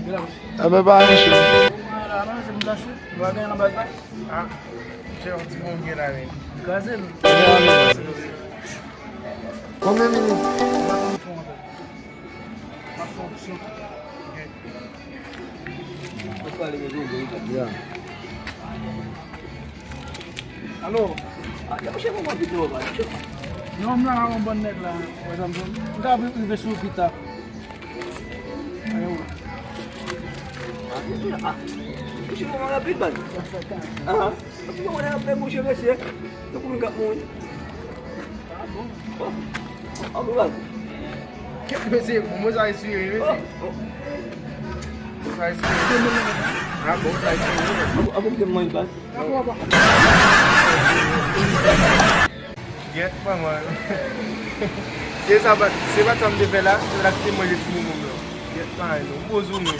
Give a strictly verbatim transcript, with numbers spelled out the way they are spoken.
Enben, pa anyen, cheri. Mwen la, non, se m blache. Ou pa gen nan baz la? Ah, cheri, yon ti bon gen la, men. Kraze l. Konbyen minit? M ap fè yon opsyon. Yeah. Alo? Ah, y ap chèche mwen pito, ba. Non, m la, yon bon nèg la. Wè sa m di w. M ta rive sou ou pita. Ayo. Ah, ah. Mouche, kòman rapid, man? Ah, ah. Mouche, kòman rapid, mouche, mesye? Tankou moun k ap mouri. Ah, bon. Oh. Ah, bon, man. Kèt, mesye, bon, mwen sa eswire, mesye. Oh, oh. Sa eswire. Ah, bon, sa eswire. Ah, bon, ah, bon, mwen, baz. Gyèt manman. Se sa pa, se pa sa m te fè la, se la ki te manje ti momo m lan. Gyèt manman, gwo zoumoun.